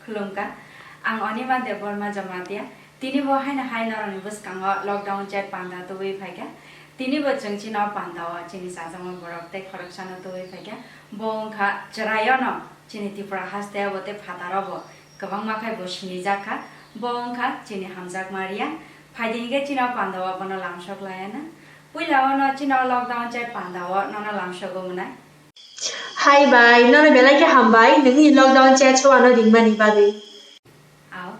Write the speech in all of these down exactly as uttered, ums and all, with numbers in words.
Khulumkha, ang Onima Debbarma Jamatia. Tini bo haino hai norokni bwskango lockdown chat panda tubui phaikha. Tini bo chwng chini o panda o chini chajakma borok tei khoroksano tubui phaikha. Bo wngkha chwraiono chini Tripura haste o bo tei phataro bo kwbangma khai bo sinijak kha. Bo wngkha chini hamjakma Riya. Phaidi hinkhe chini o panda o bono lamsok laiya na. Puila o no chini o lockdown chat panda o nono lamsogo mwnai. Hai bai, nono belai khe hambai, nini lockdown chat o ano ringmani bagwi. Ao,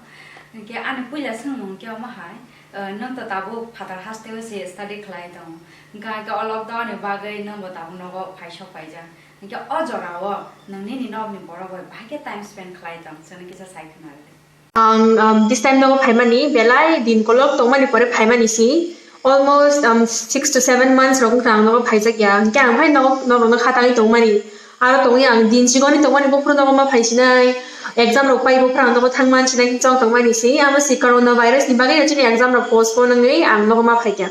hinkhe ani puila swngmung khe omo hai, eh, nwng to tabuk phatar haste o se study khlai tongo. Hinkhe, hinkhe o lockdown ni bagwi nwng bo tabuk nogo phai sok paijak. Hinkhe o jora o nwng nini nokni borok bai bahai khe time spend khlai tong, chwngno kisa sai khna rwdi. Ang, um, this time nogo phaimani belai din kolok tongmani pore phaimani si almost, um, six to seven months rok wngkha ang nogo phaijak ya. Hinkhe ang phai nogo, norokno khatangwi tongmani. Aro tongwi ang din chikoni tongmani buphuru nogo ma phaisinai. Exam rok pai buphuru ang nogo thangman sinai chong tongmani si. Amo si corona virus ni bagwi chini exam rok postpone wngwi ang nogo ma phaikha.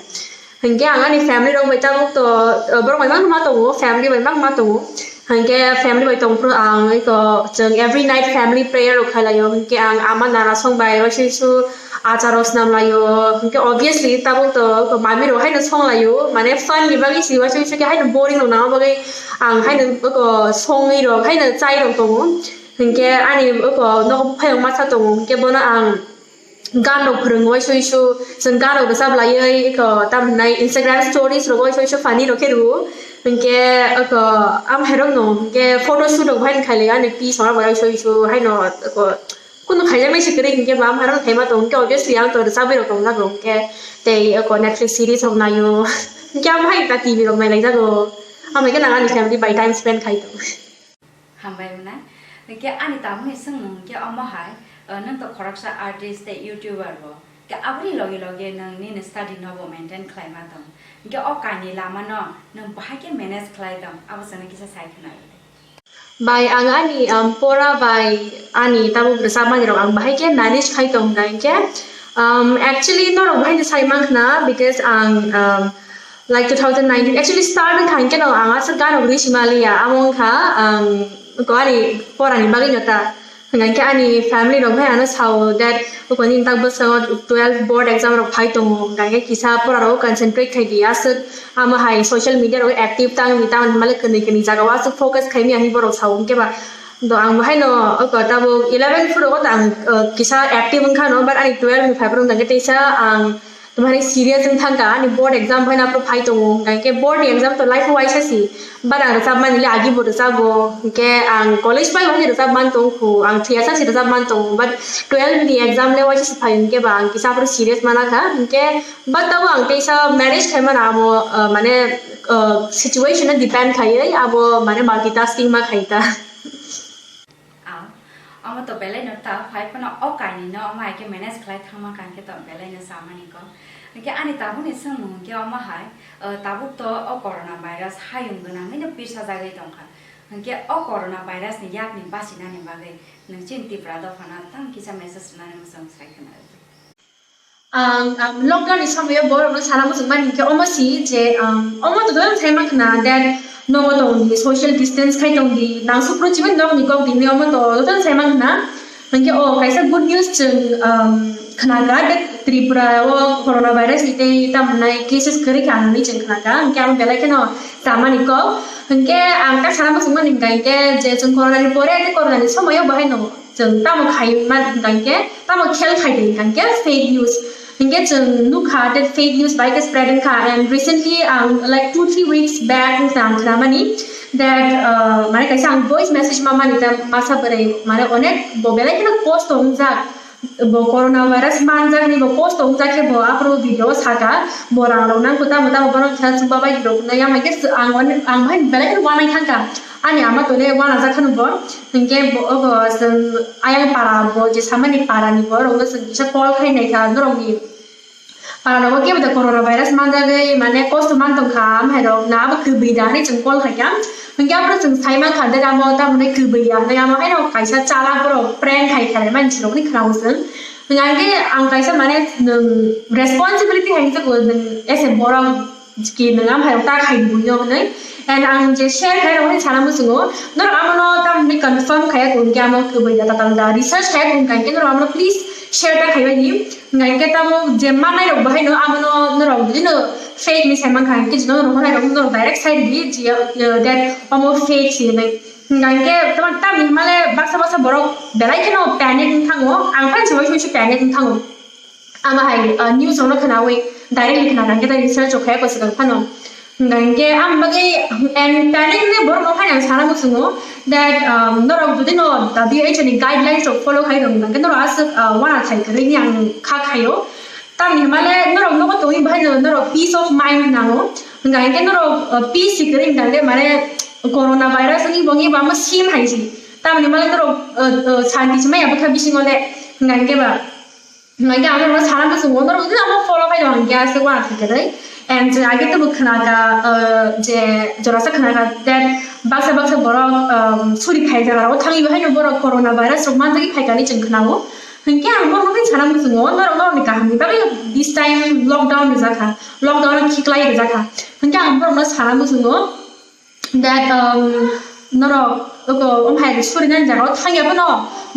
Hinkhe ang ani family rok bai tabuk to, uh, borok bai ma tongo, family bai ma tongo. Hinkhe family bai tongphuru ang eko chwng every night family prayer rok khlai laio. Hinkhe ang ama nana song bai waisa isu achar rok snam laio. Hinkhe obviously tabuk to eko mami rok haino song laio. Mane fun ni bagwi si waisa isu khe haino boring rok nangma bagwi ang haino eko songwi rok haino chai rok tongo. Hinkhe ani eko nogo buphayung masa tongo. Hinkhe bono ang gan rok phwrwng waisa isu, chwng gan rok rwchap laiwi, eko, tamo hinai Instagram stories rok waisa isu funny rok khe rwo. Hinkhe, eko, am hai rok no, hinkhe photo shoot rok hai khai lai ani pi sora bai waisa isu, haino, eko, kunu khaijak nai se kwrwi hinkhe ba am hai rok khai ma tong, hinkhe obviously ang to rwchapwi rok tongjak rok hinkhe, tei, eko, Netflix series rok naio, hinkhe am hai ta T V rok nai lai jago, am hai khe nang ani family bai time spend khai tong. Hambai wngnai. Hwnkhe ani tabukni swngmung hwnkhe omo hai, uh, nwng to khoroksa artist tei YouTuber bo. Hwnkhe aboni logi logi nwng nini study no bo maintain khlai ma tong. Hwnkhe o kainwi lama no nwng bahai khe manage khlai tong, abo chwngno kisa sai khna rwdi. Bai, ang ani, um, pora bai ani tabuk rwchapmani rok ang bahai khe manage khai tong hwnkha hinkhe, um, actually norok bahai no sai mankha na, because ang, um, like two thousand nineteen, actually start wngkha hinkhe no ang aswk gana rwi sima liya, amo wngkha ang ani porani bagwi no ta. Hwnkha hinkhe ani family rok hai ano sao that, "Bukoni tak bwskango twelve board exam rok phai tongo, hwnkha hinkhe kisa pora rogo concentrate khai di, aswk amo hai social media rogo active tang di, tamoni malik kwnwi kwnwi jagao aswk focus khai maya," hinwi borok sao. Hinkhe ba do ang bo haino tabuk eleven phuru o ang, uh, kisa active wngkha no, but ani twelve ni phai phuru hwnkha hinkhe teisa ang Tamo hai serious wng thangkha, ani board exam phaina phuru phai tongo, hwnkha hinkhe board ni exam to life o waisa si, but ang rwchapmani le agi bo rwchago, hinkhe ang college bai o haino rwchap man tong kho, ang thwiya sa si rwchap man tongo, but twelve ni exam le waisa si phai hinkhe ba ang kisa phuru serious mana kha, hinkhe but tabo ang teisa manage khai mano amo, uh, mane, uh, situation no depend khaiwi abo mane multitasking ma khai ta. Ang, omo to belai no ta, phai phano o kainwi no omo hai khe manage khlai thangma kankhe to belai no samani kok. Hinkhe ani tabukni swngmung hinkhe omo hai, o, tabuk to o corona virus hayung gwnangwi no pir sajagwi tongkha. Hinkhe o corona virus ni yakni bachinani bagwi nwng chini Tripura dophano tamo kisa message rwnani muchung sai khna rwdi. Ang, ang lockdown ni somoyo borokno sana muchung mani hinkhe omo si je, ang, omo to doyan sai mankha na that nogo tong di, social distance khai tong di, nang sukro chimani nok ni kok di hinwi omo to doyan sai mankha na. Hinkhe o kaisa good news chwng, um, khna kha that Tripura o corona virus ni tei tamo nai cases kwrwi kha hinwi chwng khna kha. Hinkhe ang belai kheno samani kok. Hinkhe ang ta sana muchung mani hinkha hinkhe je chwng corona ni pore tei corona ni somoyo bo haino Chwng tamo khai man hwnkha hinkhe, tamo khel khai di hwnkha hinkhe fake news. Hinkhe chwng nukha that fake news bai khe spread wngkha, and recently ang, like, two three weeks back wngkha ang khnamani that, uh, mane kaisa ang voice message mamani ta masa bwrwi mane onek bo belai kheno kosto wngjak, bo corona virus manjakni bo kosto wngjak khe bo aphuru video o saka, bo rang rok nangkho tamo tamo bono khe chwngba bai rok nai ya mai khe ang, ang bai belai kheno wanai thangkha. Ani ama tole wanajak kheno bo, hinkhe bo obo chwng ayang para bo je samani para ni borok no chwng kisa call khai nai kha norok ni para rogo kebo da corona virus manjagwi mane kosto man tong kha, amhai rok na abo kwbwi da hinwi chwng call khai kha, hinkhe abo chwng sai man kha de amo tamo nai kwbwi ya hinwi amo haino kaisa chala borok prank khai kha mani si rok ni khna o chwng, hinkhe ang kaisa mane nwng responsibility hai jago nwng as a borok. Ki nwng amhai rok ta khai bui no hinwi, And ang je share khai rok sana muchungo, norok amono tamni confirm khaya kung khe amo kwbwi da tatal da research khaya kung khe norok amono please share ta khaibai di. Hingkha khe tamo je manai rok bahai no amono norok bini no fake ni sai mankha, hingkhe jino norok manai rok norok direct sai di je, uh, that amo fake si nai. Hingkha khe tamo tamni himale baksa baksa borok belai kheno panic wng thango, ang phano se waisa waisa panic wng thango. Ama hai, uh, news ono khnawi directly khna khe ta research rok khai ko se phano. Hingkha khe ang bagwi, and panic ni borok no phai ang sana muchungo that, um, norok jodi no W H O ni guidelines rok follow khai rok hingkha khe norok aswk, uh, wana thai kwrwi ni ang kha khaio. Tamni himale norok nogo tongwi bahai no norok peace of mind nango. Hingkha khe norok, uh, peace si kwrwi hingkha khe mane corona virus ni bongi bama sim hai si. Tamni himale norok, uh, uh, santi si maya bwkha bisingo le hingkha khe ba. Hingkha ang norokno sana muchungo, norok jodi amo follow khai rok hingkhe aswk wana thai kwrwi. And je age tebo khna kha, uh, je jorasa khna kha that baksa baksa borok, um, suri phai jaga rok thangwi bo haino borok corona virus rok manjagwi phai kani chwng khna o. Hingkhe ang borok no sana muchungo, norok norokni kaham ni bagwi this time lockdown rijak kha, lockdown khiklai rijak kha. Hingkhe ang borok no sana muchungo. That, um, norok oko omhai suri nani jaga o thangya phano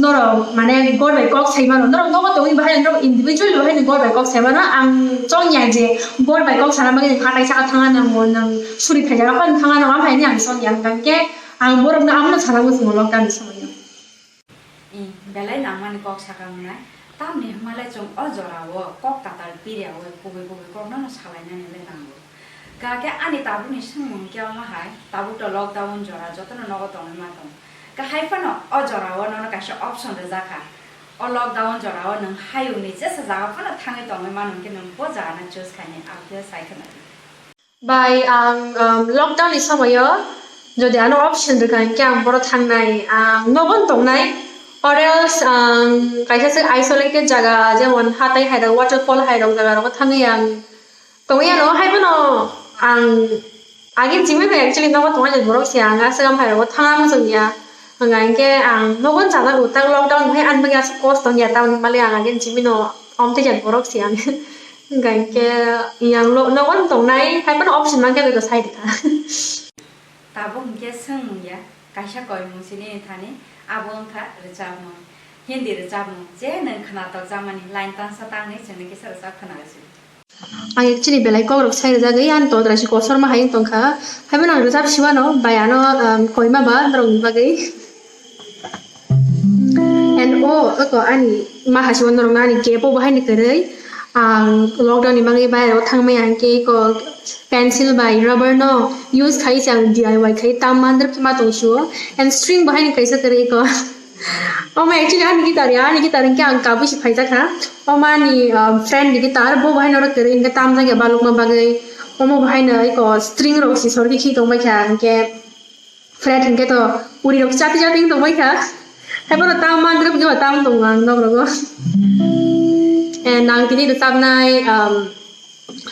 norok mane gor bai kok sai mano, norok nogo tongwi bahai norok individual bahai ni gor bai kok sai mano. Ang chong ya je gor bai kok sana bagwi nang hatai saka thangna nango, nang suri phai jaga phano thangna nango, amhai ni ang chong ya. Hingkha khe ang borok no amo no sana muchungo lockdown ni somoi o. I, belai nangmani kok sakang nai. Tamni hwnmale chwng o jorao kok tatal piriyaui kubui kubui kokno no salainani le nango. Kha khe ani tabukni swngmung khe omo hai, tabuk to lockdown jora jotono nogo tongwi ma tong. Kha hai phano o jorao nono kaisa option rijak kha. O lockdown jorao nwng hayungni jesa jaga phano thangwi tongwi mano hwnkhe nwng bo jagano choose khainai, abo khe sai khwna di. Bai ang, um, lockdown ni somoyo jodi ano option rwkha hinkhe ang boro thangnai, ang nogon tongnai, or else ang kaisa se isolated jaga, jemon hatai hai rok, waterfall hai rok jaga rogo thangwi ang tongwi ano. Hai phano ang agin chimwi bai actually nogo tongna borok se, ang aswk am hai rogo thangna muchung ya. Hwnka hinkhe ang nogon chana rw tak lockdown hai ani bagwi aswk kosto wngya, tamoni mali ang agin chimino omtwi jat borok se ang. Hwnka hinkhe yang lo-, nogon tongnai hai phano option mankhe beko sai rwkha. Tabuk hinkhe swngmung ya, kaisa koimung sini thani, abo wngkha rwchapmung. Hindi rwchapmung, je nwng khwnatok jakmani line tansa tangwi chwngno kisa rwchap khwna rwsidi. Ang actually belai kokrok sai rwjagwi ani todra si kosorma hai wng tongkha. Haibo nang rwjap siwano bai ano, um, koima ba norokni bagwi. And o, eko ani ma hasibo norokno ani gap o bahaini kwrwi. Ang lockdown ni bagwi bairego thangmaya hinkhe eko pencil bai rubber no use khai se ang D I Y khai tam mandrwk ma tong sio. And string bahaini kaisa kwrwi eko. Omo actually ani guitar ya, ani guitar hinkhe ang kabui se phaijak kha. Omo ani, um, friend ni guitar, bo bo haino oro kwrwi hinkhe tamjak ya balukma bagwi. Omo bo haino eko string rok si sorkhe khi tongbai kha, hinkhe friend hinkhe to uri rok chati chati wng tongbai kha. Haiphano tam mandrwk hinkhe ba tam tongo ang nok rogo. And ang tini rwchapnai, um,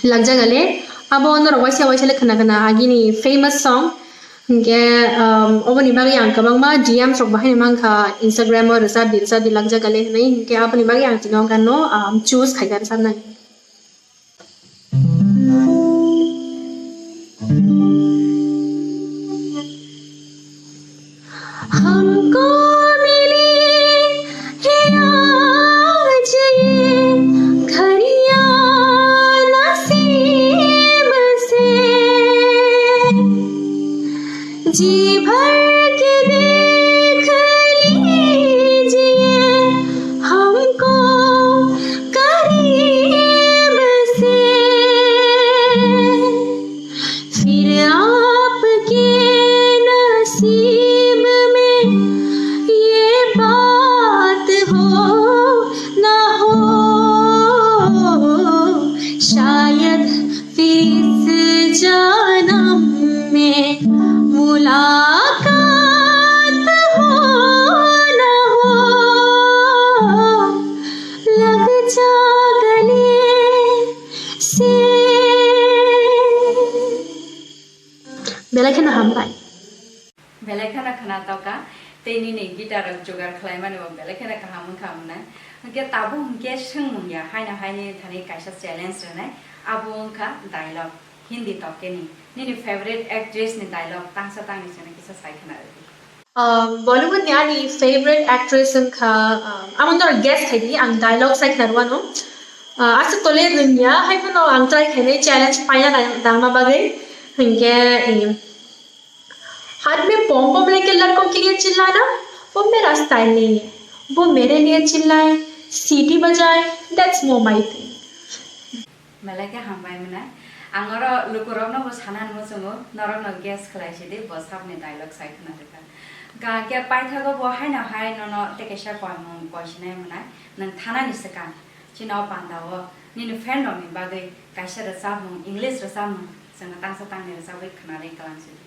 Lagjagale, abo norok waisa waisa le khna khna agini famous song. Hinkhe, um, oboni bagwi ang kwbangma D Ms rok bahaino mankha, Instagram o rwchap di, rwchap di, Lagjagale hwnwi. Hinkhe aboni bagwi ang tino hwnkhano, um, choose khaikha rwchapnani. हमको मिली है आज ये घड़ियाँ नसीब से, जी भर के देख लीजिए हमको करीब से। फिर आपके नसीब में ये बात हो ना हो, शायद फिर इस जन्म में मुलाकात हो ना हो, लग जा गले से। Belai kheno hambai. Belai kheno khwnatok kha, tei nini guitar rok jugar khlaimani bo belai kheno kaham wngkha hwnwi. Hwnkhe tabuk hwnkhe swngmung ya, haino haini thani kaisa challenge rwnai, abo wngkha dialogue. Hindi tokeni nini favorite actress ni dialogue tangsa tangni chwngno kisa sai khna rwdi. Um, Bollywood ni ani favorite actress wngkha, um, amo no guess khaidi, ang dialogue sai khna rwano. Uh, aswk tole rwngya, hai phano ang try khainai challenge paina dang-, dangma bagwi. Hinkhe, eh, हाथ में पॉम पॉम लेके लड़कों के लिए चिल्लाना, वो मेरा स्टाइल नहीं है। वो मेरे लिए चिल्लाए, सीटी बजाए, that's more my thing. Belai khe hambai mwnai. Ang oro lukurokno bo sana muchungo, norokno guess khlai sidi, bo sabni dialogue sai khna rwkha. Ga khe paithago bo haino hai nono tei kaisa koimung koisinai mwnai, nwng thanani swkang. Chini o pandao nini fan rokni bagwi kaisa rwchapmung, English rwchapmung, chwngno tangsa tangni rwchapwi khwnarwi kwlang sidi.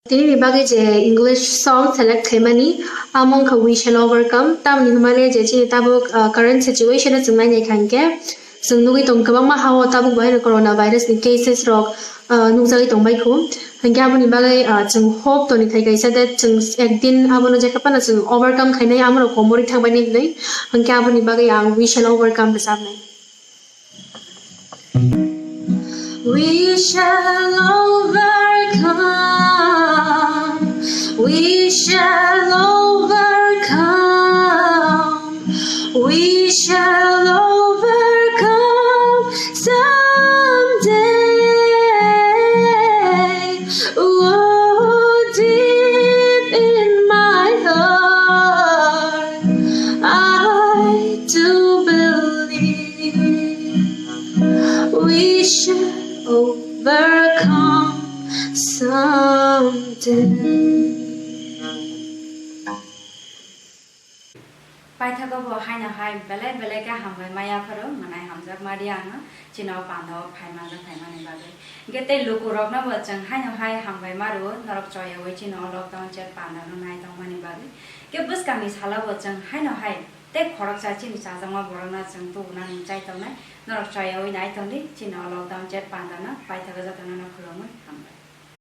Tini ni bagwi je English song select khaimani, amo wngkha We Shall Overcome. Tamoni hwnmale je chini tabuk, ah, current situation o chwng nainai kha hinkhe, chwng nugwi tong kwbangma ha-o tabuk bo haino corona virus ni cases rok, ah, nukjagwi tongbai kho. Hinkhe aboni bagwi, ah, chwng hope toni thai kaisa de chwng ekdin abono jekha phano chwng overcome khainai, amorok komorwi thangbaini hinwi. Hinkhe aboni bagwi ang We Shall Overcome. We shall overcome. We shall overcome. We shall overcome someday. Oh, deep in my heart, I do believe we shall overcome someday. Paithago bo haino hai belai belai khe hambai maya phuru mwnai hamjak madi ano chini o panda o phaima jak phaimani bagwi. Hinkhe tei lukurokno bo chwng haino hai hambai ma rwo norok choyaui chini o lockdown chat panda no nai tongmani bagwi. Hinkhe bwskangni salo bo chwng haino hai tei khoroksa chini chajakma borokno chwng tubunani chai tongnai norok choyaui nai tongdi chini o lockdown chat panda no. Paithago jotono no khulumui hambai.